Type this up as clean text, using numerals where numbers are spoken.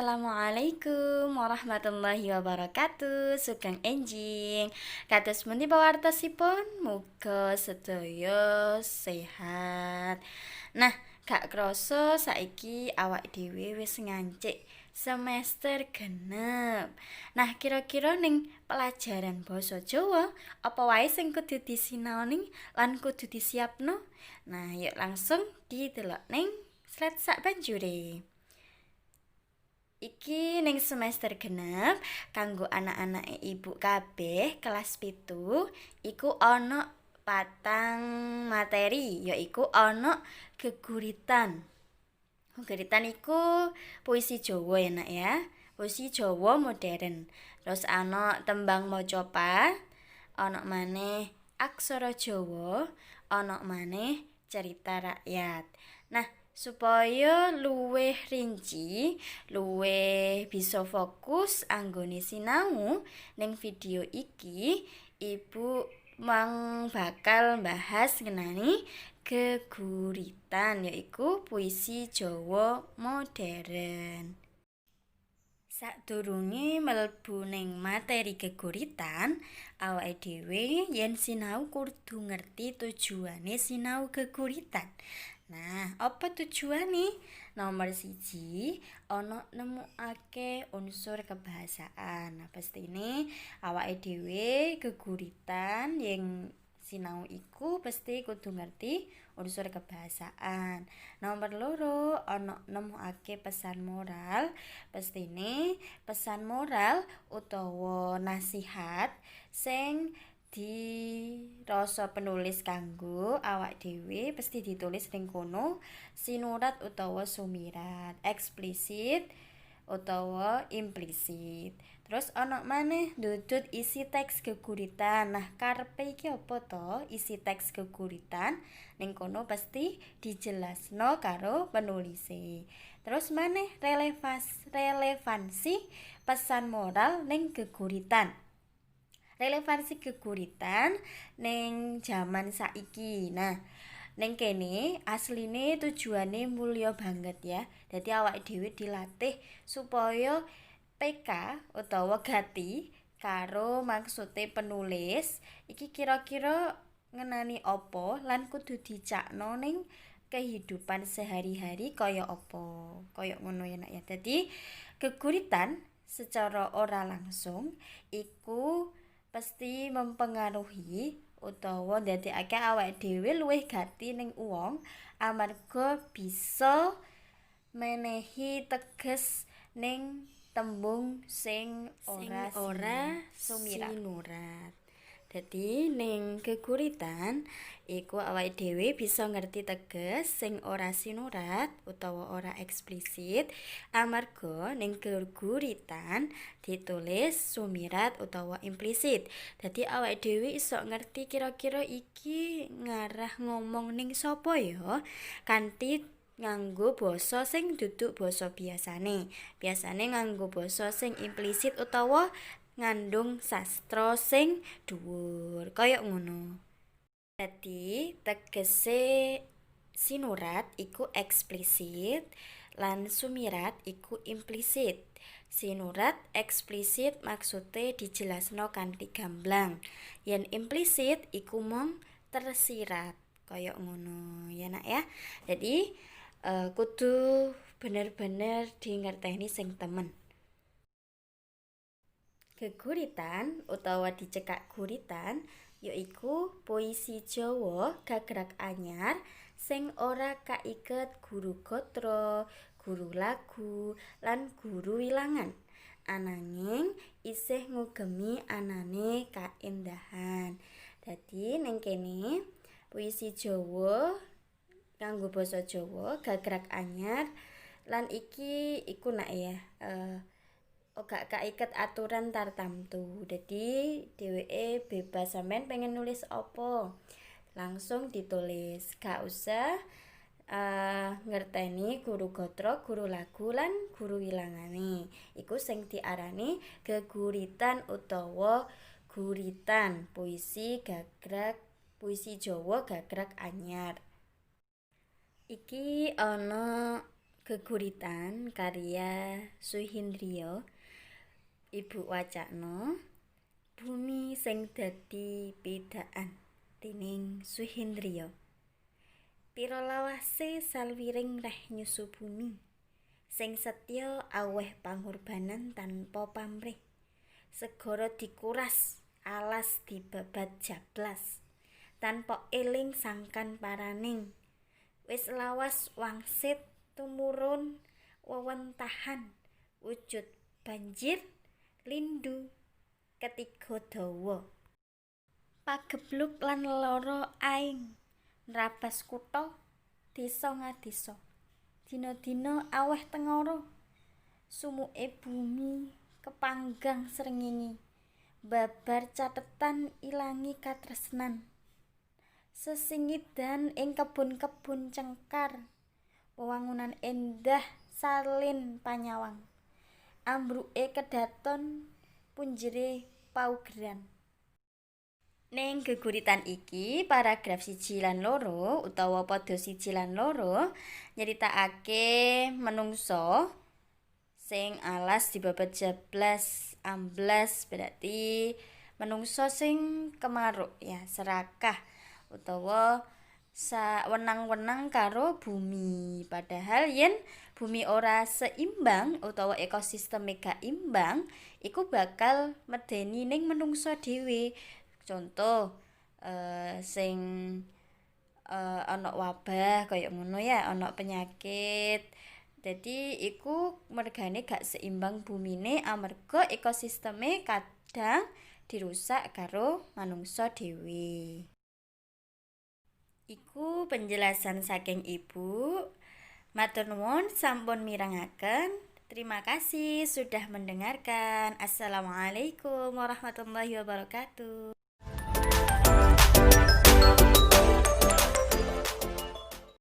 Assalamualaikum warahmatullahi wabarakatuh. Sugeng enjing. Kados pundi pawartosipun? Muga sedaya sehat. Nah, gak krasa saiki awak dhewe wis ngancik semester 6. Nah, kira-kira ning pelajaran basa Jawa apa wae sing kudu disinaoni lan kudu disiapno? Nah, yuk langsung didelok ning slide sak banjure. Iki ning semester 6 kanggo anak-anake ibu kabeh kelas 7 iku ana patang materi, yaiku ana geguritan. Geguritan iku puisi Jawa ya, Nak, ya. Puisi Jawa modern. Terus ana tembang macapat, ana maneh aksara Jawa, ana maneh cerita rakyat. Nah, supaya luwih rinci, luwih bisa fokus anggone sinau ning video iki, Ibu mang bakal bahas ngenani geguritan, yaiku puisi Jawa modern. Sadurunge mlebu ning materi geguritan, awake dhewe yen sinau kudu ngerti tujuane sinau geguritan. Nah, apa tujuane? Nomor 1, ana nemukake unsur kebahasaan. Nah, pestine awake dhewe geguritan yen sinau iku pasti kudu ngerti unsur kebahasaan. Nomor 2, ana nemukake pesan moral. Pestine pesan moral utawa nasihat sing dirasa penulis kanggo awak dhewe pasti ditulis ning kono, sinurat utawa sumirat, eksplisit utawa implisit. Terus ana maneh ndudut isi teks geguritan. Nah, karepe iki apa to? Isi teks geguritan ning kono pasti dijelasno karo penulise. Terus maneh relevansi pesan moral ning geguritan. Relevansi geguritan ning jaman saiki. Nah, ning kene asline tujuane mulya banget ya. Dadi awake dhewe dilatih supaya peka utawa gati karo maksude penulis iki kira-kira ngenani apa lan kudu dicakno ning kehidupan sehari-hari kaya apa. Kaya ngono ya, Nak, ya. Dadi geguritan secara ora langsung iku pasti mempengaruhi utawa ndadekake awake dhewe luwih gati ning wong amarga bisa menehi teges ning tembung sing ora sumirat. Sinurat. Dadi ning geguritan iku awake dhewe bisa ngerti teges sing ora sinurat utawa ora eksplisit amarga ning geguritan ditulis sumirat utawa implisit. Dadi awake dhewe iso ngerti kira-kira iki ngarah ngomong ning sapa ya kanthi nganggo basa sing dudu basa biasane. Biasane nganggo basa sing implisit utawa ngandung sastra sing dhuwur. Kaya ngono. Dadi tegese sinurat iku eksplisit lan sumirat iku implisit. Sinurat eksplisit maksude dijelasno kanthi gamblang. Yen implisit iku mung tersirat. Kaya ngono ya, Nak, ya. Jadi kudu bener-bener dingerteni sing temen. Geguritan utawa dicekak guritan yaiku puisi Jawa gagrag anyar sing ora kaiket guru gatra, guru lagu, lan guru wilangan. Ananging isih ngugemi anane kaendahan. Dadi ning kene puisi Jawa nganggo basa Jawa gagrag anyar lan iki iku, Nak, ya, gak kaiket aturan tartamtu. Dadi dheweke bebas, sampean pengen nulis apa langsung ditulis. Gak usah ngerteni guru gatra, guru lagu lan guru wilangane. Iku sing diarani geguritan utawa guritan, puisi Jawa gagrag anyar. Iki ana Geguritan karya Suhindriya. Ibu wacakna Bumi sing dadi pidakan dening Suhindriya. Pira lawase salwiring reh nyusu bumi sing setya aweh pangorbanan tanpa pamrih. Segara dikuras, alas dibabat jablas tanpa eling sangkan paraning. Wis lawas wangsit tumurun wewentahan wujud banjir lindu ketiga dawa. Pagebluk lan lara aing nrabas kutha, desa ngadesa. Dina-dina aweh tengara. Sumuke bumi kepanggang srengenge. Babar cathetan ilangi katresnan. Sesingidan ing kebun-kebun cengkar. Wewangunan endah salin panyawang. Ambruke kedaton punjere paugeran. Ning geguritan iki paragraf 1 lan 2 utawa pada 1 lan 2 nyeritakake menungso sing alas dibabat jablas amblas, berarti menungso sing kemaruk ya, serakah utawa wenang-wenang karo bumi. Padahal yen bumi ora seimbang utawa ekosisteme gak imbang, iku bakal medeni ning menungso dhewe. Contoh sing ana wabah kaya ngono ya, ana penyakit. Dadi iku mergane gak seimbang bumine amarga ekosisteme kadang dirusak karo manungsa dhewe. Iku penjelasan saking Ibu. Matur nuwun sampun mirengaken. Terima kasih sudah mendengarkan. Assalamualaikum warahmatullahi wabarakatuh.